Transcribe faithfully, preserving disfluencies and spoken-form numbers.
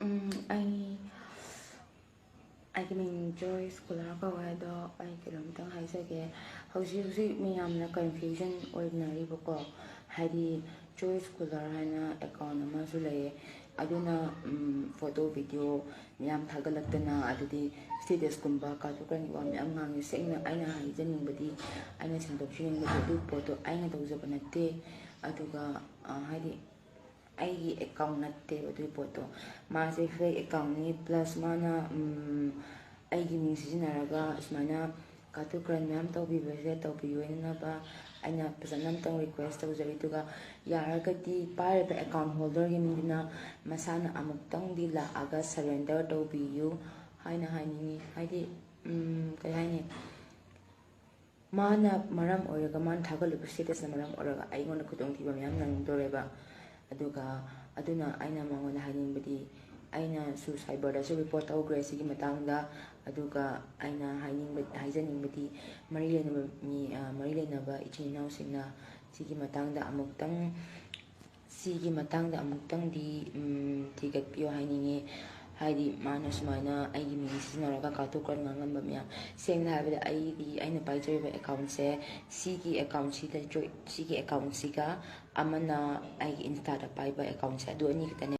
ꯎꯝ, ꯑꯩ ꯑꯩꯒꯤ ꯃꯤꯡ ꯖꯣꯏꯁ ꯀꯨꯂꯥꯔ ꯀꯧꯋꯦ꯫ ꯑꯗꯣ ꯑꯩ ꯀꯩꯅꯣꯝꯇꯪ ꯍꯥꯏꯖꯒꯦ꯫ ꯍꯧꯖꯤꯛ ꯍꯧꯖꯤꯛ ꯃꯤꯌꯥꯝꯅ ꯀꯟꯐ꯭ꯌꯨꯖꯟ ꯑꯣꯏꯅꯔꯤꯕꯀꯣ, ꯍꯥꯏꯗꯤ ꯖꯣꯏꯁ ꯀꯨꯂꯥꯔ ꯍꯥꯏꯅ ꯑꯦꯀꯥꯎꯟ ꯑꯃꯁꯨ ꯂꯩꯌꯦ꯫ ꯑꯗꯨꯅ ꯐꯣꯇꯣ ꯚꯤꯗꯤꯑꯣ ꯃꯌꯥꯝ ꯊꯥꯒꯠꯂꯛꯇꯅ, ꯑꯗꯨꯗꯤ ꯁ꯭ꯇꯦꯇꯁꯀꯨꯝꯕ ꯀꯥꯇꯨ ꯀꯥꯔꯟꯒꯤ ꯋꯥ ꯃꯌꯥꯝ ꯉꯥꯡꯉꯤ꯫ ꯁꯦꯡꯅ ꯑꯩꯅ ꯍꯥꯏꯖꯅꯤꯡꯕꯗꯤ, ꯑꯩꯅ ꯁꯦꯡꯗꯣꯛꯆꯅꯤꯡꯕꯗꯤ, ꯑꯗꯨ ꯄꯣꯠꯇꯣ ꯑꯩꯅ ꯇꯧꯖꯕ ꯅꯠꯇꯦ꯫ ꯑꯗꯨꯒ ꯍꯥꯏꯗꯤ ꯑꯩꯒꯤ ꯑꯦꯀꯥꯎꯟ ꯅꯠꯇꯦꯕ ꯑꯗꯨꯒꯤ ꯄꯣꯠꯇꯣ꯫ ꯃꯥꯁꯦ ꯐꯦꯛ ꯑꯦꯀꯥꯎꯟꯅꯤ, ꯄ꯭ꯂꯁ ꯃꯥꯅ ꯑꯩꯒꯤ ꯃꯤꯡ ꯁꯤꯖꯤꯟꯅꯔꯒ ꯁꯨꯃꯥꯏꯅ ꯀꯥꯇꯨ ꯀꯥꯔꯟ ꯃꯌꯥꯝ ꯇꯧꯕꯤꯕꯁꯦ ꯇꯧꯕꯤꯌꯣꯅꯅꯕ ꯑꯩꯅ ꯐꯖꯅ ꯑꯝꯇꯪ ꯔꯤꯀ꯭ꯋꯦꯁ ꯇꯧꯖꯔꯤ꯫ ꯑꯗꯨꯒ ꯌꯥꯔꯒꯗꯤ ꯄꯥꯏꯔꯤꯕ ꯑꯦꯀꯥꯎꯟ ꯍꯣꯜꯗꯔꯒꯤ ꯃꯤꯗꯨꯅ ꯃꯁꯥꯅ ꯑꯃꯨꯛꯇꯪꯗꯤ ꯂꯥꯛꯑꯒ ꯁꯔꯦꯟꯗꯔ ꯇꯧꯕꯤꯌꯨ ꯍꯥꯏꯅ ꯍꯥꯏꯅꯤꯡꯉꯤ꯫ ꯍꯥꯏꯗꯤ ꯀꯩ ꯍꯥꯏꯅꯤ, ꯃꯥꯅ ꯃꯔꯝ ꯑꯣꯏꯔꯒ, ꯃꯥꯅ ꯊꯥꯒꯠꯂꯤꯕ ꯁ꯭ꯇꯦꯇꯁꯅ ꯃꯔꯝ ꯑꯣꯏꯔꯒ ꯑꯩꯉꯣꯟꯗ ꯈꯨꯗꯣꯡꯊꯤꯕ ꯃꯌꯥꯝ ꯅꯪꯗꯣꯔꯦꯕ꯫ ꯑꯗꯨꯒ ꯑꯗꯨꯅ ꯑꯩꯅ ꯃꯉꯣꯟꯗ ꯍꯥꯏꯅꯤꯡꯕꯗꯤ, ꯑꯩꯅꯁꯨ ꯁꯥꯏꯕꯔꯗꯁꯨ ꯔꯤꯄꯣꯔꯠ ꯇꯧꯈ꯭ꯔꯦ ꯁꯤꯒꯤ ꯃꯇꯥꯡꯗ꯫ ꯑꯗꯨꯒ ꯑꯩꯅ ꯍꯥꯏꯅꯤꯡꯕ, ꯍꯥꯏꯖꯅꯤꯡꯕꯗꯤ, ꯃꯔꯤ ꯂꯩꯅꯕ ꯃꯤ, ꯃꯔꯤ ꯂꯩꯅꯕ ꯏꯆꯤꯟ ꯏꯅꯥꯎꯁꯤꯡꯅ ꯁꯤꯒꯤ ꯃꯇꯥꯡꯗ ꯑꯃꯨꯛꯇꯪ ꯁꯤꯒꯤ ꯃꯇꯥꯡꯗ ꯑꯃꯨꯛꯇꯪꯗꯤ ꯊꯤꯒꯠꯄꯤꯌꯣ ꯍꯥꯏꯅꯤꯡꯉꯤ꯫ ꯍꯥꯏꯗꯤ ꯃꯥꯅ ꯁꯨꯃꯥꯏꯅ ꯑꯩꯒꯤ ꯃꯤꯡ ꯁꯤꯖꯤꯟꯅꯔꯒ ꯀꯥꯇꯨ ꯀꯥꯔꯟ ꯉꯥꯡꯉꯝꯕ ꯃꯌꯥꯝ, ꯁꯦꯡꯅ ꯍꯥꯏꯔꯕꯗ ꯑꯩꯒꯤ, ꯑꯩꯅ ꯄꯥꯏꯖꯔꯤꯕ ꯑꯦꯀꯥꯎꯟꯁꯦ, ꯁꯤꯒꯤ ꯑꯦꯀꯥꯎꯟꯁꯤꯗ ꯖꯣꯏ-, ꯁꯤꯒꯤ ꯑꯦꯀꯥꯎꯟꯁꯤꯒ ꯑꯃꯅ ꯑꯩꯒꯤ ꯏꯟꯁꯇꯥꯗ ꯄꯥꯏꯕ ꯑꯦꯀꯥꯎꯟꯁꯦ, ꯑꯗꯨ ꯑꯅꯤ ꯈꯛꯇꯅꯦ꯫